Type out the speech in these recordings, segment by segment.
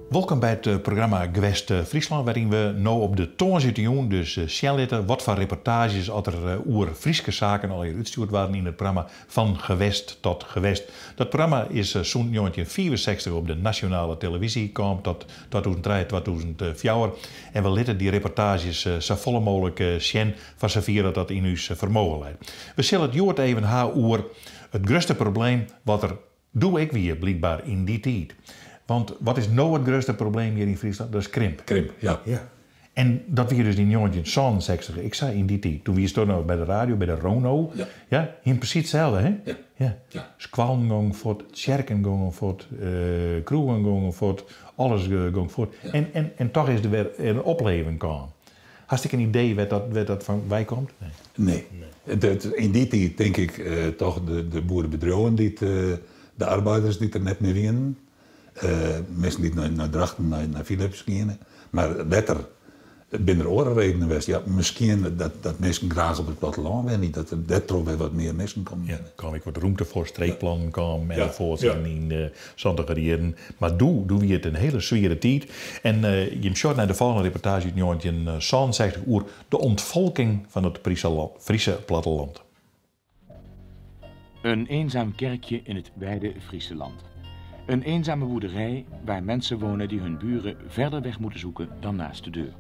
Wolkom by it programma Gewest Fryslân, wêryn we no op de tongersdeitejûn dus sjen litte wat foar reportaazjes oft der oer Fryske saken allegear útstjoerd waarden yn it programma Van Gewest tot Gewest. Dat programma is sûnt njoggentjinhûndertfiifensechstich op de nasjonale televyzje kaam tot 2003, 2004 en we litte dy reportaazjes safolle mooglik sjen foar safier dat dat yn ús fermogen leit. We sille it hjoed even ha oer it grutste probleem wat der doe ek wie, blykber yn dy tiid. Want wat is no it grutste probleem hjir yn Fryslân? Dat is krimp. Krimp, ja. Ja. En dat wie dus yn njoggentjinhûndertsânensechstich ek sa yn dy tiid. Doe wiesto noch by de radio, by de Rono. Ja. Ja, hiene presys itselde, hè? Ja. Ja. Ja. Skoallen gongen fuort, tsjerken gongen fuort, kroegen gongen fuort, alles gong fuort. Ja. En toch is der wer in opleving kaam. Hast ek in idee wêr't dat, wêr't dat fan wei komt? Nee. Nee. Yn dy tiid tink ik toch de boerebedriuwen dy't, de arbeiders dy't der net mear wienen. Minsken dy't nei Drachten, nei Philips giene. Mar letter binne der oare redenen west. Ja, miskien dat minsken graach op it plattelân wenje, dat der dêrtroch wer wat mear minsken kommen Ja, binne. kaam ek wat rûmte foar, streekplannen kamen enzovoorts Ja. yn de santiger jierren. Mar doe wie it in hiele swiere tiid. En jim sjogge nei de folgjende reportaazje út njoggentjinhûndertsânensechstich oer de ontvolking fan it Friese platteland. Een eenzaam kerkje in het wijde Friese land. Een eenzame boerderij waar mensen wonen die hun buren verder weg moeten zoeken dan naast de deur.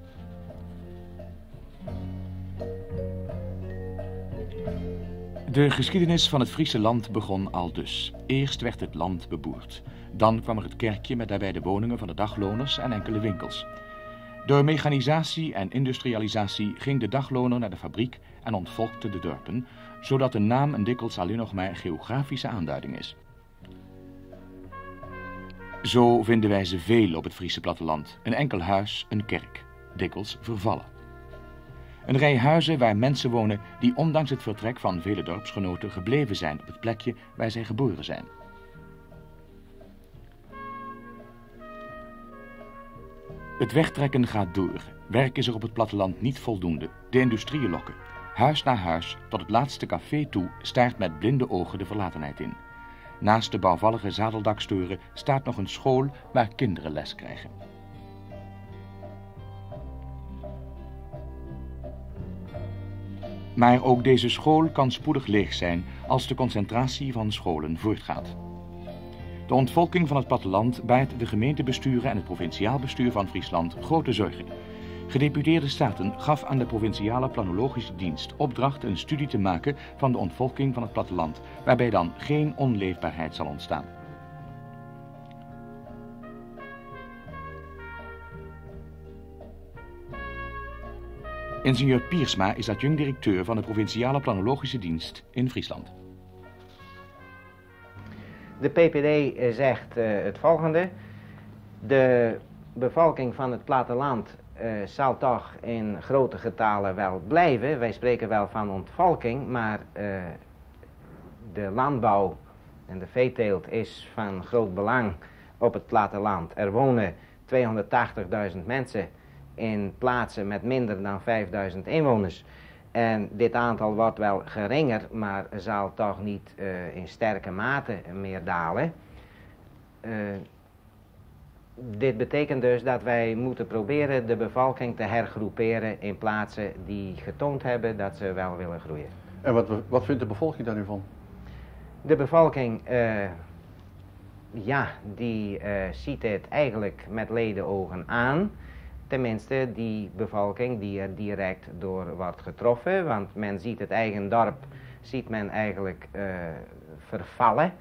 De geschiedenis van het Friese land begon aldus. Eerst werd het land beboerd. Dan kwam er het kerkje met daarbij de woningen van de dagloners en enkele winkels. Door mechanisatie en industrialisatie ging de dagloner naar de fabriek en ontvolkte de dorpen, zodat de naam een dikwijls alleen nog maar geografische aanduiding is. Zo vinden wij ze veel op het Friese platteland. Een enkel huis, een kerk, dikwijls vervallen. Een rij huizen waar mensen wonen die ondanks het vertrek van vele dorpsgenoten gebleven zijn op het plekje waar zij geboren zijn. Het wegtrekken gaat door. Werk is er op het platteland niet voldoende. De industrieën lokken. Huis na huis, tot het laatste café toe, staart met blinde ogen de verlatenheid in. Naast de bouwvallige zadeldakstoren staat nog een school waar kinderen les krijgen. Maar ook deze school kan spoedig leeg zijn als de concentratie van scholen voortgaat. De ontvolking van het platteland baart de gemeentebesturen en het provinciaal bestuur van Friesland grote zorgen. Gedeputeerde Staten gaf aan de provinciale planologische dienst opdracht een studie te maken van de ontvolking van het platteland, waarbij dan geen onleefbaarheid zal ontstaan. Ingenieur Piersma is adjunct-directeur van de provinciale planologische dienst in Friesland. De PPD zegt het volgende. De bevolking van het platteland zal toch in grote getalen wel blijven. Wij spreken wel van ontvolking, maar de landbouw en de veeteelt is van groot belang op het platteland. Er wonen 280.000 mensen in plaatsen met minder dan 5.000 inwoners. En dit aantal wordt wel geringer, maar zal toch niet in sterke mate meer dalen. Dit betekent dus dat wij moeten proberen de bevolking te hergroeperen in plaatsen die getoond hebben dat ze wel willen groeien. En wat vindt de bevolking daar nu van? De bevolking die ziet het eigenlijk met ledenogen aan. Tenminste, die bevolking die er direct door wordt getroffen, want men ziet het eigen dorp, ziet men eigenlijk vervallen.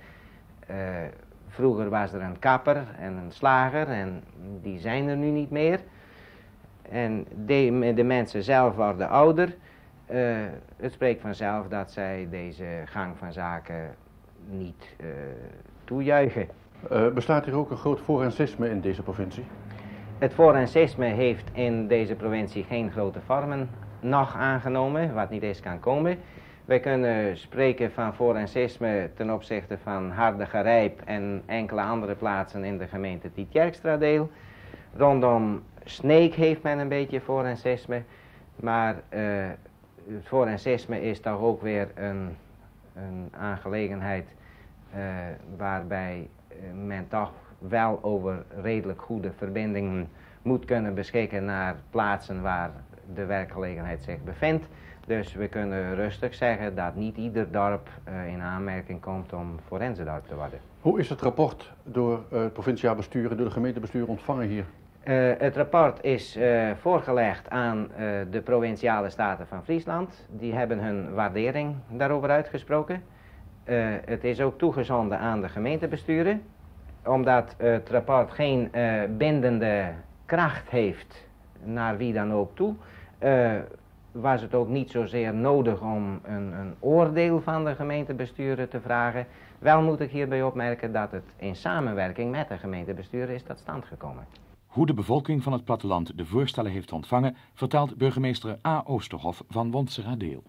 Vroeger was er een kapper en een slager en die zijn er nu niet meer. En de mensen zelf worden ouder. Het spreekt vanzelf dat zij deze gang van zaken niet toejuichen. Bestaat hier ook een groot forensisme in deze provincie? Het forensisme heeft in deze provincie geen grote vormen nog aangenomen, wat niet eens kan komen. Wij kunnen spreken van forensisme ten opzichte van Hardegarijp en enkele andere plaatsen in de gemeente Tietjerksteradeel. Rondom Sneek heeft men een beetje forensisme, maar het forensisme is toch ook weer een aangelegenheid waarbij men toch wel over redelijk goede verbindingen moet kunnen beschikken naar plaatsen waar de werkgelegenheid zich bevindt. Dus we kunnen rustig zeggen dat niet ieder dorp in aanmerking komt om forensendorp te worden. Hoe is het rapport door het provinciaal bestuur en door de gemeentebestuur ontvangen hier? Het rapport is voorgelegd aan de provinciale staten van Friesland. Die hebben hun waardering daarover uitgesproken. Het is ook toegezonden aan de gemeentebesturen. Omdat het rapport geen bindende kracht heeft naar wie dan ook toe, was het ook niet zozeer nodig om een oordeel van de gemeentebesturen te vragen. Wel moet ik hierbij opmerken dat het in samenwerking met de gemeentebesturen is tot stand gekomen. Hoe de bevolking van het platteland de voorstellen heeft ontvangen, vertelt burgemeester A. Oosterhof van Wonseradeel.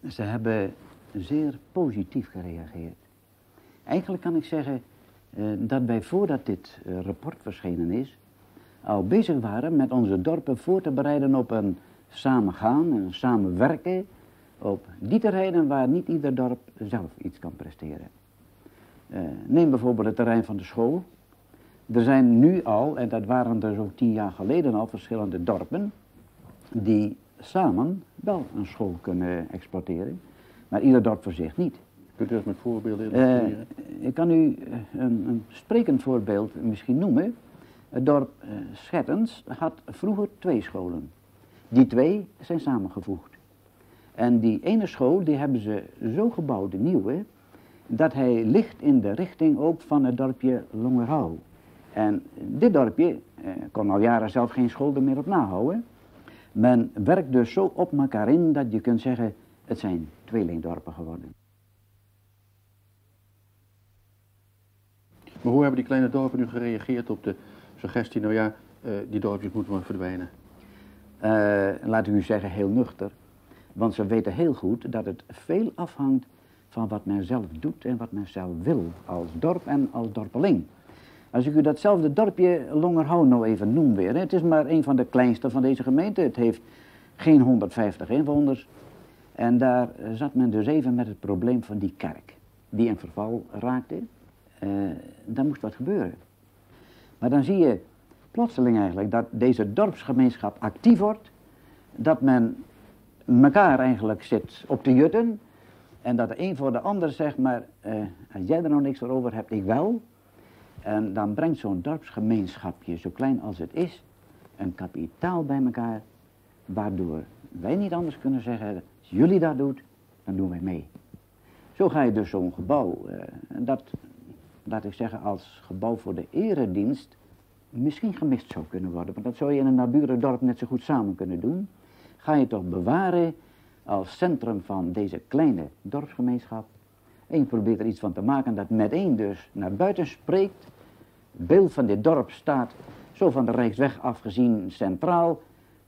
Ze hebben zeer positief gereageerd. Eigenlijk kan ik zeggen dat wij voordat dit rapport verschenen is, al bezig waren met onze dorpen voor te bereiden op een samengaan en samenwerken op die terreinen waar niet ieder dorp zelf iets kan presteren. Neem bijvoorbeeld het terrein van de school. Er zijn nu al, en dat waren dus ook 10 jaar geleden al, verschillende dorpen die samen wel een school kunnen exploiteren, maar ieder dorp voor zich niet. Kunt u dat met voorbeelden illustreren? Ik kan u een sprekend voorbeeld misschien noemen. Het dorp Schettens had vroeger 2 scholen. Die 2 zijn samengevoegd. En die ene school die hebben ze zo gebouwd, de nieuwe, dat hij ligt in de richting ook van het dorpje Longerhouw. En dit dorpje kon al jaren zelf geen school er meer op nahouden. Men werkt dus zo op elkaar in dat je kunt zeggen, het zijn tweelingdorpen geworden. Maar hoe hebben die kleine dorpen nu gereageerd op de suggestie, nou ja, die dorpjes moeten maar verdwijnen? Laat ik u zeggen, heel nuchter. Want ze weten heel goed dat het veel afhangt van wat men zelf doet en wat men zelf wil als dorp en als dorpeling. Als ik u datzelfde dorpje Longerhouw nou even noem weer, hè, het is maar een van de kleinste van deze gemeente, het heeft geen 150 inwoners. En daar zat men dus even met het probleem van die kerk, die in verval raakte. Daar moest wat gebeuren. Maar dan zie je plotseling eigenlijk dat deze dorpsgemeenschap actief wordt, dat men elkaar eigenlijk zit op te jutten en dat de een voor de ander zegt, maar als jij er nou niks voor over hebt, ik wel. En dan brengt zo'n dorpsgemeenschapje, zo klein als het is, een kapitaal bij elkaar, waardoor wij niet anders kunnen zeggen, als jullie dat doet, dan doen wij mee. Zo ga je dus zo'n gebouw, dat, laat ik zeggen, als gebouw voor de eredienst misschien gemist zou kunnen worden, want dat zou je in een naburig dorp net zo goed samen kunnen doen. Ga je toch bewaren als centrum van deze kleine dorpsgemeenschap en je probeert er iets van te maken dat meteen dus naar buiten spreekt. Het beeld van dit dorp staat zo van de Rijksweg afgezien centraal.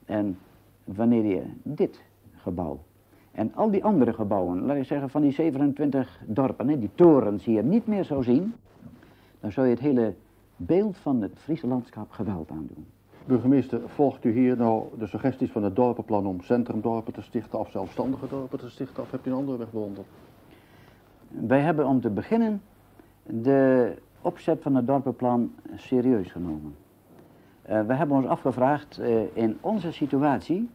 En wanneer je dit gebouw en al die andere gebouwen, laat ik zeggen van die 27 dorpen, hè, die torens hier niet meer zou zien, dan zou je het hele beeld van het Friese landschap geweld aandoen. Burgemeester, volgt u hier nou de suggesties van het dorpenplan om centrumdorpen te stichten of zelfstandige dorpen te stichten, of hebt u een andere weg bewandeld? Wij hebben om te beginnen de opzet van het dorpenplan serieus genomen. We hebben ons afgevraagd, in onze situatie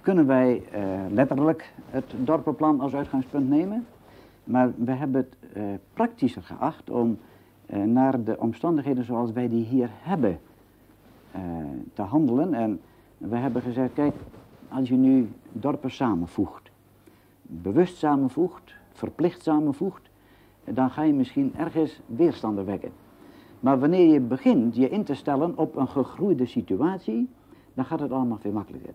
kunnen wij letterlijk het dorpenplan als uitgangspunt nemen, maar we hebben het praktischer geacht om naar de omstandigheden zoals wij die hier hebben te handelen. En we hebben gezegd, kijk, als je nu dorpen samenvoegt, bewust samenvoegt, verplicht samenvoegt, dan ga je misschien ergens weerstanden wekken. Maar wanneer je begint je in te stellen op een gegroeide situatie, dan gaat het allemaal veel makkelijker.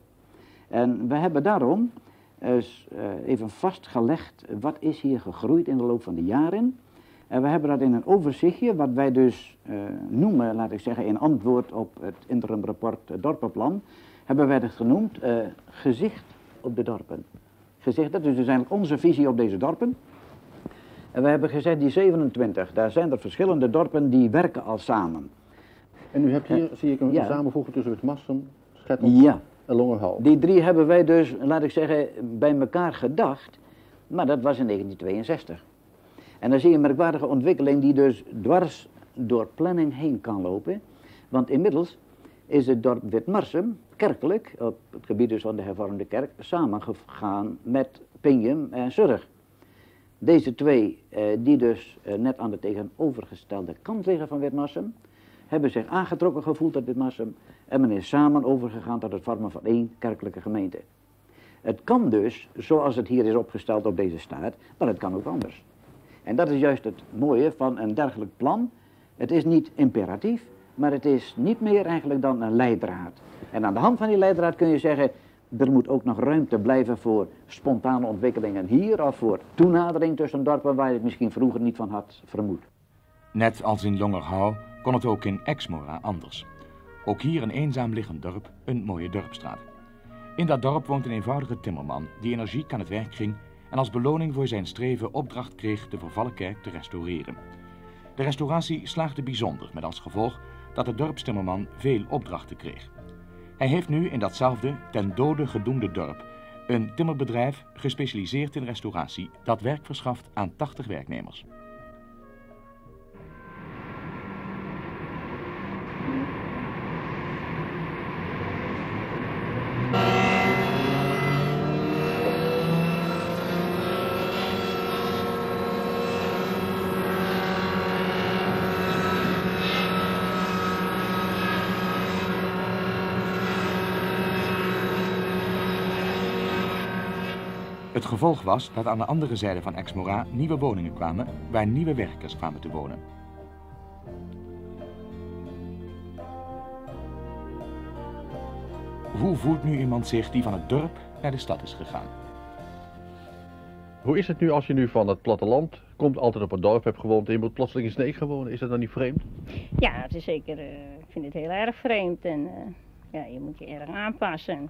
En we hebben daarom eens even vastgelegd wat is hier gegroeid in de loop van de jaren. En we hebben dat in een overzichtje, wat wij dus noemen, laat ik zeggen, in antwoord op het interimrapport dorpenplan, hebben wij dat genoemd gezicht op de dorpen. Gezicht, dat is dus eigenlijk onze visie op deze dorpen. En we hebben gezegd, die 27, daar zijn er verschillende dorpen die werken al samen. En u hebt hier, zie ik, een samenvoeging tussen Witmarsum, Schettens en Longerhouw. Die drie hebben wij dus, laat ik zeggen, bij elkaar gedacht, maar dat was in 1962. En dan zie je een merkwaardige ontwikkeling die dus dwars door planning heen kan lopen. Want inmiddels is het dorp Witmarsum kerkelijk, op het gebied dus van de hervormde kerk, samengegaan met Pingjum en Surg. Deze twee, die dus net aan de tegenovergestelde kant liggen van Witmarsum, hebben zich aangetrokken gevoeld tot Witmarsum en men is samen overgegaan tot het vormen van één kerkelijke gemeente. Het kan dus, zoals het hier is opgesteld op deze staat, maar het kan ook anders. En dat is juist het mooie van een dergelijk plan. Het is niet imperatief, maar het is niet meer eigenlijk dan een leidraad. En aan de hand van die leidraad kun je zeggen, er moet ook nog ruimte blijven voor spontane ontwikkelingen hier of voor toenadering tussen dorpen waar je het misschien vroeger niet van had vermoed. Net als in Longerhouw kon het ook in Exmorra anders. Ook hier een eenzaam liggend dorp, een mooie dorpstraat. In dat dorp woont een eenvoudige timmerman die energiek aan het werk ging en als beloning voor zijn streven opdracht kreeg de vervallen kerk te restaureren. De restauratie slaagde bijzonder, met als gevolg dat de dorpstimmerman veel opdrachten kreeg. Hij heeft nu in datzelfde ten dode gedoemde dorp een timmerbedrijf gespecialiseerd in restauratie dat werk verschaft aan 80 werknemers. Het gevolg was dat aan de andere zijde van Exmorra nieuwe woningen kwamen waar nieuwe werkers kwamen te wonen. Hoe voelt nu iemand zich die van het dorp naar de stad is gegaan? Hoe is het nu als je nu van het platteland komt, altijd op het dorp hebt gewoond en je moet plotseling in Sneek gaan wonen? Is dat dan niet vreemd? Ja, het is zeker, ik vind het heel erg vreemd en ja, je moet je erg aanpassen.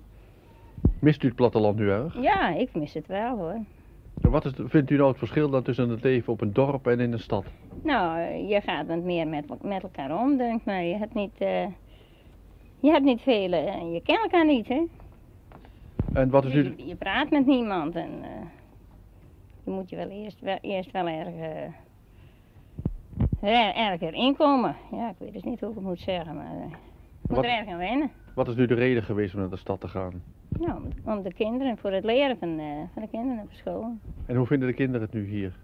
Mist u het platteland nu erg? Ja, ik mis het wel hoor. En wat vindt u nou het verschil dan tussen het leven op een dorp en in een stad? Nou, je gaat wat meer met elkaar om, denk ik maar. Je hebt niet veel, je kent elkaar niet, hè? En wat is nu... Je praat met niemand en je moet je wel eerst wel erg inkomen. Ja, ik weet dus niet hoe ik het moet zeggen, maar ik moet er erg aan wennen. Wat is nu de reden geweest om naar de stad te gaan? Nou, om de kinderen, voor het leren van de kinderen op school. En hoe vinden de kinderen het nu hier?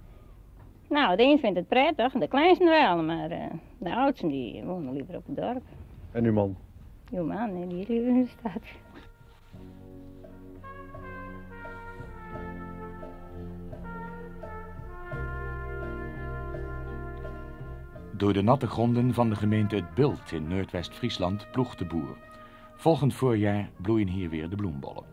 Nou, de een vindt het prettig, de kleinsten wel, maar de oudsten die wonen liever op het dorp. En uw man? Uw man, nee, die is liever in de stad. Door de natte gronden van de gemeente Het Bildt in Noordwest-Friesland ploegt de boer. Volgend voorjaar bloeien hier weer de bloembollen.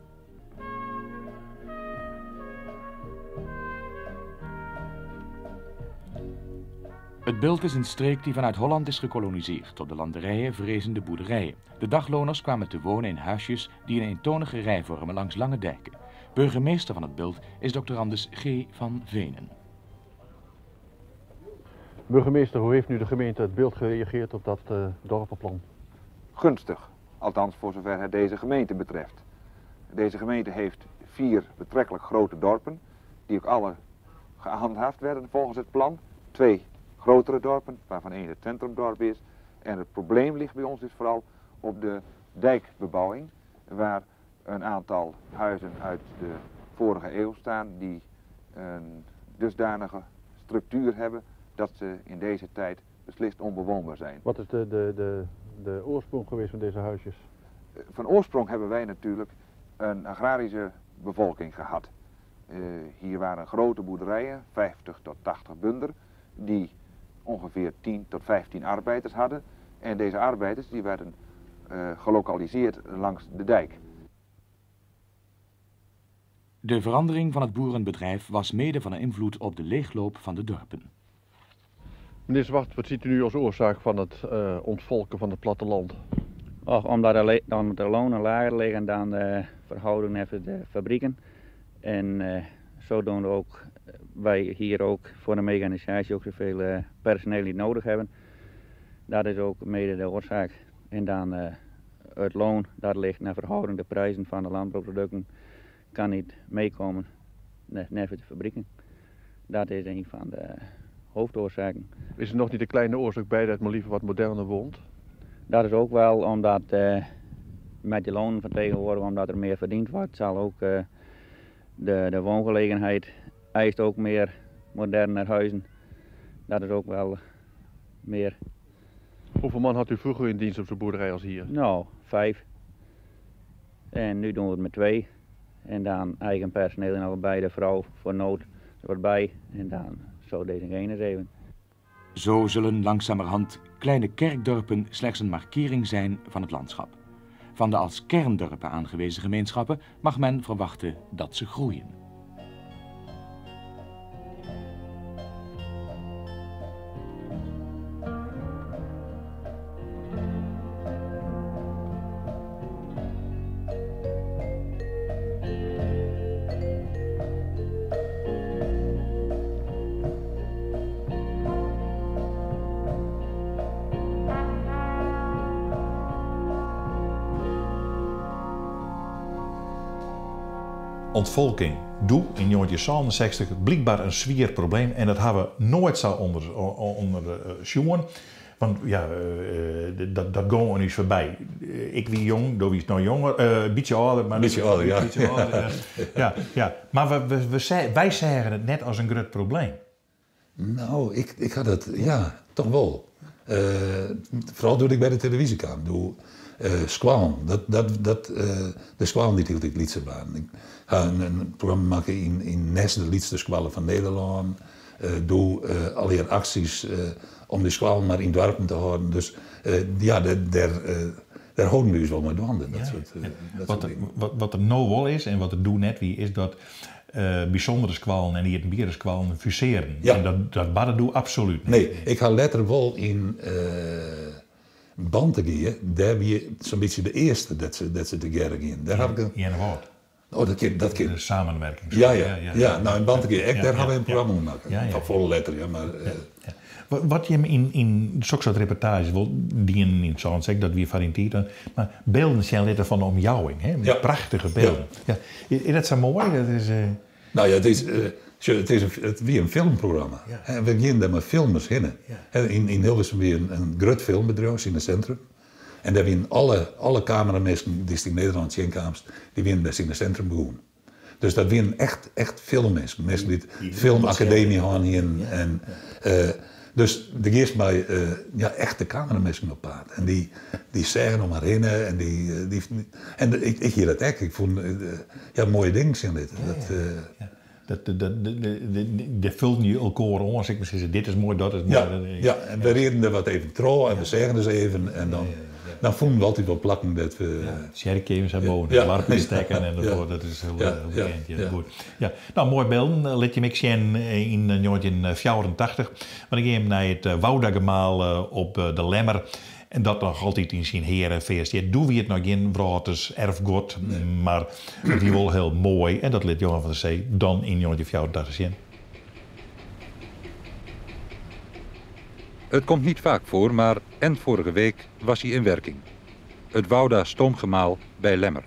Het Bildt is een streek die vanuit Holland is gekoloniseerd. Op de landerijen verrezen de boerderijen. De dagloners kwamen te wonen in huisjes die een eentonige rij vormen langs lange dijken. Burgemeester van het Bildt is doctorandus G. van Venen. Burgemeester, hoe heeft nu de gemeente Het Bildt gereageerd op dat dorpenplan? Gunstig. Althans voor zover het deze gemeente betreft. Deze gemeente heeft 4 betrekkelijk grote dorpen, die ook alle gehandhaafd werden volgens het plan. 2 grotere dorpen, waarvan 1 het centrumdorp is. En het probleem ligt bij ons dus vooral op de dijkbebouwing, waar een aantal huizen uit de vorige eeuw staan die een dusdanige structuur hebben dat ze in deze tijd beslist onbewoonbaar zijn. Wat is de oorsprong geweest van deze huisjes? Van oorsprong hebben wij natuurlijk een agrarische bevolking gehad. Hier waren grote boerderijen, 50 tot 80 bunder, die ongeveer 10 tot 15 arbeiders hadden. En deze arbeiders die werden gelokaliseerd langs de dijk. De verandering van het boerenbedrijf was mede van invloed op de leegloop van de dorpen. Meneer Zwart, wat ziet u nu als oorzaak van het ontvolken van het platteland? Och, omdat de lonen lager liggen dan de verhouding even de fabrieken. En zodoende ook wij hier ook voor de mechanisatie ook zoveel personeel niet nodig hebben. Dat is ook mede de oorzaak. En dan het loon, dat ligt naar verhouding de prijzen van de landbouwproducten, kan niet meekomen naar de fabrieken. Dat is een van de hoofdoorzaken. Is er noch niet een kleine oorzaak bij dat men liever wat moderner woont? Dat is ook wel omdat met de lonen van tegenwoordig, omdat er meer verdiend wordt, zal ook de woongelegenheid eist ook meer moderner huizen. Dat is ook wel meer. Hoeveel man had u vroeger in dienst op zo'n boerderij als hier? Nou, 5. En nu doen we het met 2. En dan eigen personeel en allebei de vrouw voor nood er wat bij. En dan zo deze eens even. Zo zullen langzamerhand kleine kerkdorpen slechts een markering zijn van het landschap. Van de als kerndorpen aangewezen gemeenschappen mag men verwachten dat ze groeien. Ontvolking. Doe in 1966 blijkbaar een zwier probleem en dat hebben we nooit zo onder sjoen. Want ja, dat ging er niet voorbij. Ik wie jong, door wie is nou jonger, een beetje ouder. Maar beetje ouder, ja. Beetje ouder, ja. Ja. Maar wij zeggen het net als een groot probleem. Nou, ik had het, ja, toch wel. Vooral toen ik bij de televisie kwam. Doe, squalen, de squalen die hield ik lietse baan. Ik ga een programma maken in Nes, de lietste squalen van Nederland. Doe allerlei acties om die squalen maar in dorpen te houden. Dus ja, daar houden we dus wel mee dwanden. Dat soort, dat soort wat er nou wel is en wat er doe net wie is dat bijzondere squalen en die het squalen fuseren. Ja. En dat badde doe absoluut niet. Nee, ik ga letterlijk wel in Bantegeer, daar wie zo'n beetje de eerste dat ze together gingen. Daar heb ik een... Ja, oh, dat de samenwerking. Ja. Nou, in Bantegeer, daar hebben we een programma gemaakt. Ja. Van volle letter, ja, maar... Ja. Wat je in zulke soort reportages wil, die in zo'n zeg dat we van in tijd, maar beelden zijn letter van de omjouwing, hè? Ja. Prachtige beelden. Ja. Ja. Is dat zo mooi? Dat is, Nou ja, het is weer een filmprogramma. Ja. En we gingen daar met filmers heen. Ja. In Hilversum weer een groot filmbedrijf in het centrum. En daar winnen alle cameramensen die in Nederland zien kwamen, die winnen daar in het centrum begonnen. Dus dat winnen echt filmmensen. Mensen die het filmacademie gaan hier. En, dus de eerst bij echte cameramensen op pad. En die zeggen om maar heen. En ik hier dat echt. Ik vond mooie dingen zijn dit. De vulden je elkaar om. Als ik misschien dit is mooi, dat is mooi. Ja, en we reden er wat even trouw en we zeggen dus even. En dan, dan vonden we altijd wel plakken dat we... Ja, even zijn boven, ja. Warpen stekken en dat is heel, heel bekend. Ja, goed. Ja. Nou, mooi beelden. Liet je me zien in 1984. Want ik ging naar het Woudagemaal op de Lemmer. En dat nog altijd in zijn herenfeest. Ja, doe wie het nog in, Wraters, erfgoed, nee. Maar het is wel heel mooi. En dat liet Johan van der Zee dan in 1984 zien. Het komt niet vaak voor, maar eind vorige week was hij in werking. Het Wouda stoomgemaal bij Lemmer.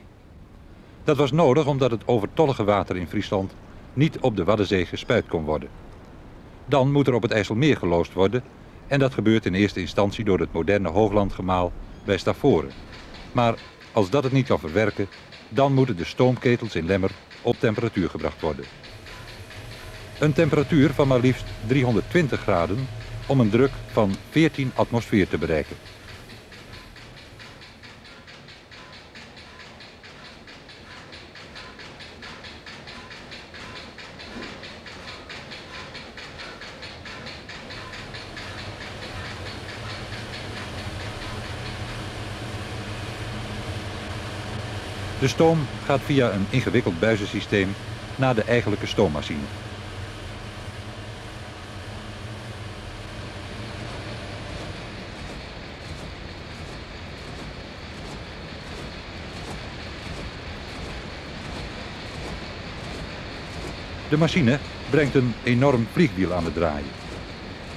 Dat was nodig omdat het overtollige water in Friesland niet op de Waddenzee gespuit kon worden. Dan moet er op het IJsselmeer geloosd worden. En dat gebeurt in eerste instantie door het moderne hooglandgemaal bij Stavoren. Maar als dat het niet kan verwerken, dan moeten de stoomketels in Lemmer op temperatuur gebracht worden. Een temperatuur van maar liefst 320 graden om een druk van 14 atmosfeer te bereiken. De stoom gaat via een ingewikkeld buizensysteem naar de eigenlijke stoommachine. De machine brengt een enorm vliegwiel aan het draaien.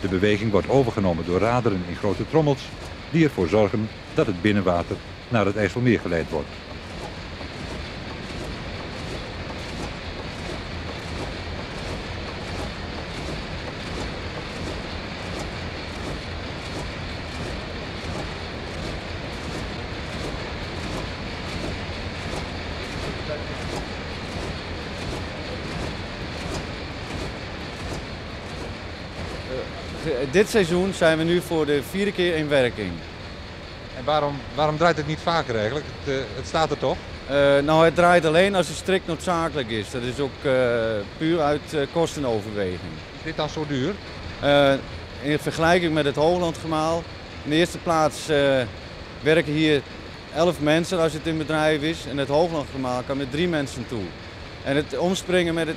De beweging wordt overgenomen door raderen in grote trommels die ervoor zorgen dat het binnenwater naar het IJsselmeer geleid wordt. Dit seizoen zijn we nu voor de vierde keer in werking. En waarom, waarom draait het niet vaker eigenlijk? Het, het staat er toch? Nou, het draait alleen als het strikt noodzakelijk is. Dat is ook puur uit kostenoverweging. Is dit dan zo duur? In vergelijking met het Hooglandgemaal. In de eerste plaats werken hier 11 mensen als het in bedrijf is. En het Hooglandgemaal kan met 3 mensen toe. En het omspringen met,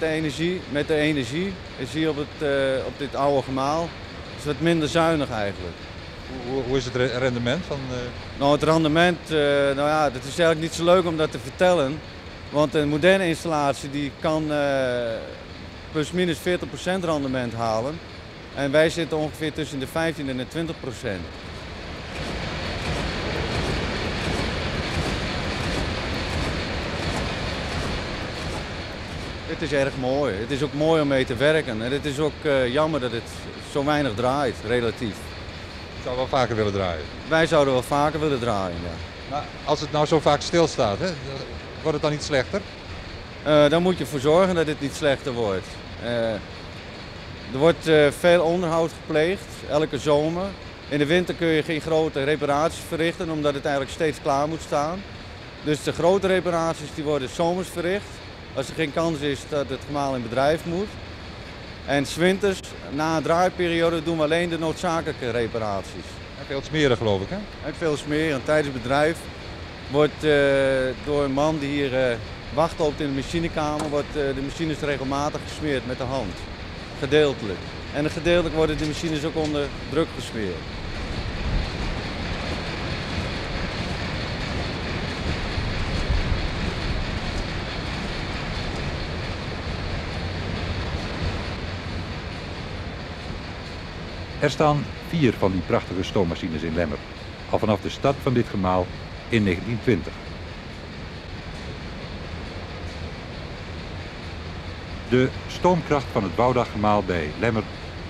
met de energie is hier op dit oude gemaal is wat minder zuinig eigenlijk. Hoe is het rendement? Van, Nou, het rendement, nou ja, dat is eigenlijk niet zo leuk om dat te vertellen. Want een moderne installatie die kan plus minus 40% rendement halen. En wij zitten ongeveer tussen de 15 en de 20%. Het is erg mooi. Het is ook mooi om mee te werken. En het is ook jammer dat het zo weinig draait, relatief. Je zou wel vaker willen draaien? Wij zouden wel vaker willen draaien, ja. Maar als het nou zo vaak stilstaat, hè, wordt het dan niet slechter? Daar moet je voor zorgen dat het niet slechter wordt. Er wordt veel onderhoud gepleegd, elke zomer. In de winter kun je geen grote reparaties verrichten, omdat het eigenlijk steeds klaar moet staan. Dus de grote reparaties die worden zomers verricht. Als er geen kans is dat het gemaal in bedrijf moet. En 's winters, na een draaiperiode, doen we alleen de noodzakelijke reparaties. En veel smeren, geloof ik, hè? En veel smeren. Tijdens het bedrijf wordt door een man die hier wacht loopt in de machinekamer, wordt de machines regelmatig gesmeerd met de hand. Gedeeltelijk. En gedeeltelijk worden de machines ook onder druk gesmeerd. Er staan 4 van die prachtige stoommachines in Lemmer, al vanaf de start van dit gemaal in 1920. De stoomkracht van het Woudagemaal bij Lemmer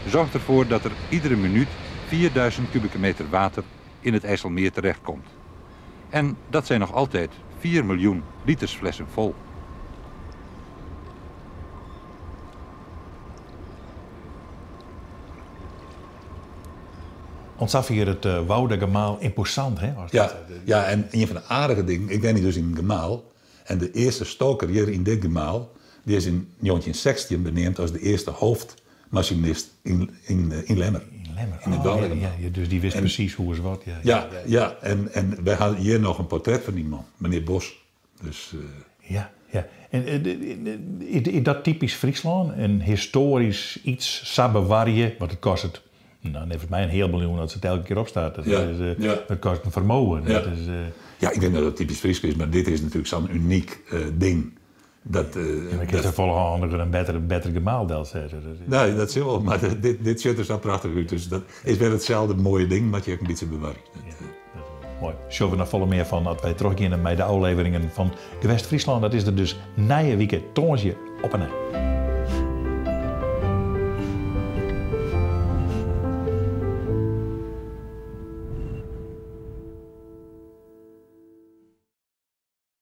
zorgt ervoor dat er iedere minuut 4000 kubieke meter water in het IJsselmeer terechtkomt. En dat zijn nog altijd 4 miljoen liters flessen vol. Ontzag hier het Woudagemaal imposant, hè? Was ja, dat, ja, en een van de aardige dingen, ik ben hier dus in het gemaal. En de eerste stoker hier in dit gemaal, die is in 1916 benoemd als de eerste hoofdmachinist in Lemmer. In Lemmer, In het oh, Woudagemaal. ja, ja, dus die wist En precies hoe het wat. Ja, ja, ja, en wij hadden hier nog een portret van die man, meneer Bos. Dus, Ja, ja. En is dat typisch Friesland? Een historisch iets, sabbewarje, want het kost het. Nou, volgens mij een heel miljoen dat ze het elke keer opstaat. Dat, Ja, is, ja. dat kost een vermogen. Ja. Dat is, Ja, ik denk dat dat typisch Fries is, maar dit is natuurlijk zo'n uniek ding. Dat, ja, maar ik dat- heb er volgende een beter gemaal dat zetten. Dat is- Nee, dat is wel, maar dit ziet er zo prachtig uit. Dus dat is weer hetzelfde mooie ding, maar je ook een beetje bewaard. Ja, mooi. Zullen we nog volle meer van dat wij teruggaan bij de afleveringen van Gewest Friesland. Dat is er dus nije week toontje op en neer.